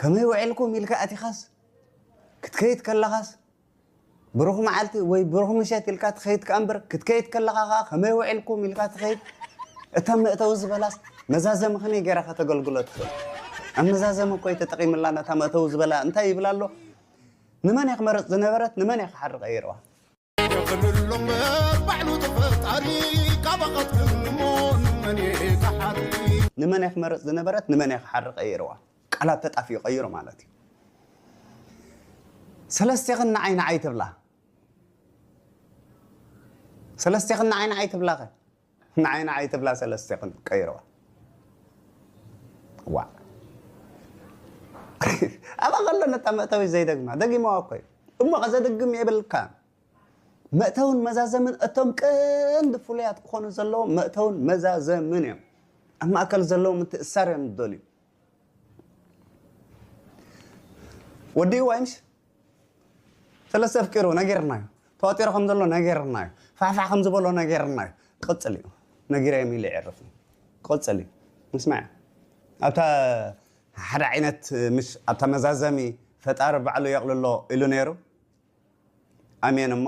ከመይ ውዒልኩም ኢልካ ኣቲኻስ ክትከይድ ከለኻስ ብሩኽ መዓልቲ ወይ ብሩኽ ምሸት ኢልካ ትኸይድ ከኣ እምበር ክትከይድ ከለኻ ከኣ ከመይ ውዒልኩም ኢልካ ትኸይድ። እታ መእተዊ ዝበላስ መዛዘሚ ከመይ ገይራ ከተገልግሎ ትኽእል? ኣብ መዛዘሚ እኮ እዩ ተጠቒምላ ነታ መእተዊ ዝበላ። እንታይ ይብል ኣሎ? ንመን እየ ክመርጽ ዝነበረት ንመን እየ ክሓሪ ቀይርዋ? የቕልሎ እምበር ባዕሉ ተፈጣሪ ካባኻትኩም እሞ ንመን እየ ክሓሪ? ንመን እየ ክመርጽ ዝነበረት ንመን እየ ክሓሪ ቀይርዋ? ቃላት ተጣፊኡ ቀይሩ ማለት እዩ። ሰለስቴኽን ንዓይ ንዓይ ትብላ። ሰለስቴኽን ንዓይ ንዓይ ትብላኸ? ንዓይ ንዓይ ትብላ ሰለስቴኽን ቀይርዋ። ዋ። ኣብኣ ከሎ ነታ መእተዊት ዘይደግማ። ደጊምዋ እኮ እዩ። እሞ ከዘድግም የብልካን። መእተውን መዛዘምን እቶም ቀንዲ ፍሉያት ክኾኑ ዘለዎም መእተውን መዛዘምን እዮም። ኣብ ማእከል ዘለዉ ምትእስሳር እዮም ዝደልዩ። ወዲእዋ እዩ ምሽ? ሰለስተ ኣፍቂሩ ነጊርናዮ። ተዋጢሩ ከም ዘሎ ነጊርናዮ። ፋሕፋሕ ከም ዝበሎ ነጊርናዮ። ክቕጽል እዩ። ነጊረዮም ኢሉ የዕርፍ እዩ። ክቕጽል እዩ። ምስማዕ። ኣብታ ሓደ ዓይነት ምሽ ኣብታ መዛዘሚ ፈጣሪ ባዕሉ የቕልሎ ኢሉ ነይሩ። ኣሜን እሞ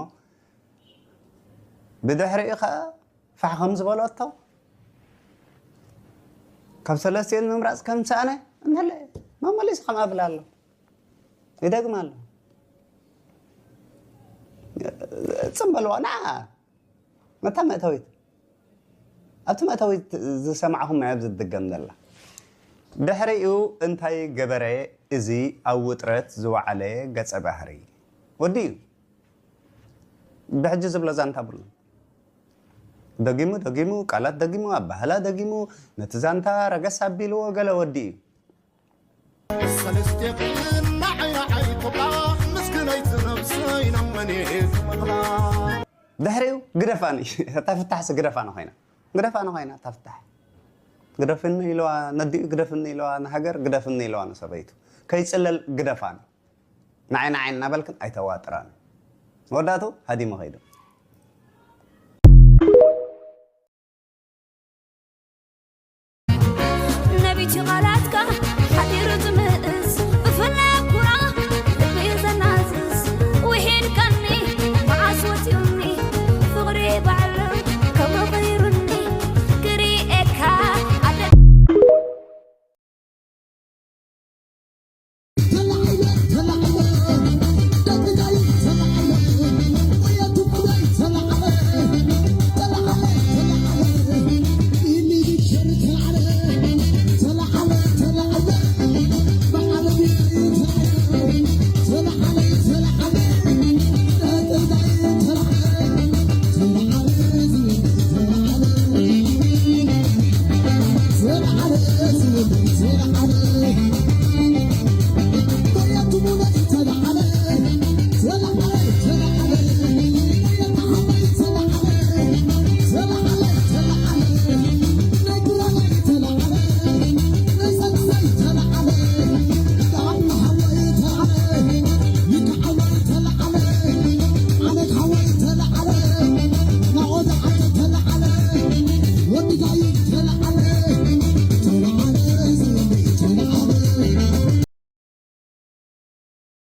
ብድሕሪኡ ኸዓ ፋሕ ከም ዝበለቶ ካብ ሰለስቲኤን ምምራፅ ከም ዝሰኣነ እንሀለ መመሊሱ ከም ኣብል ኣሎ። ይደግም ኣሎ። ጽም በልዋ ንዓ ነታ መእተዊት ኣብቲ መእተዊት ዝሰማዕኹም ናይ ኣብዚ ትድገም ዘላ። ድሕሪኡ እንታይ ገበረ እዚ ኣብ ውጥረት ዝወዓለ ገጸ ባህሪ? ወዲኡ ብሕጂ ዝብሎ ዛንታ ብሉ። ደጊሙ ደጊሙ ቃላት ደጊሙ ኣባህላ ደጊሙ ነቲ ዛንታ ረገስ ኣቢልዎ ገለ ወዲኡ። ሰለስቴኽን ንዓይ ንዓይ ክብላ ምስክነይቲ ነብሰይ ናብ መን እየ ክመኽላ? ድሕሪኡ ግደፋኒ እታ ፍታሕሲ ግደፋኒ ኮይና ግደፋኒ ኮይና እታ ፍታሕ ግደፍኒ ኢለዋ ነዲኡ ግደፍኒ ኢለዋ ንሃገር ግደፍኒ ኢለዋ ንሰበይቱ ከይፅለል ግደፋኒ ንዓይ ንዓይ እናበልክን ኣይተዋጥራኒ መወዳእቱ ሃዲሙ ከይዱ። ነቢቲ ቓላትካ ሓዲሩ ዝምእስ ብፍላይ ኩራ ልቢ ዘናዝዝ ውሒድካኒ መዓስ ወፂኡኒ ፍቕሪ ባዕሉ ክብሩ ቐይሩኒ ክሪኤካ ኣደ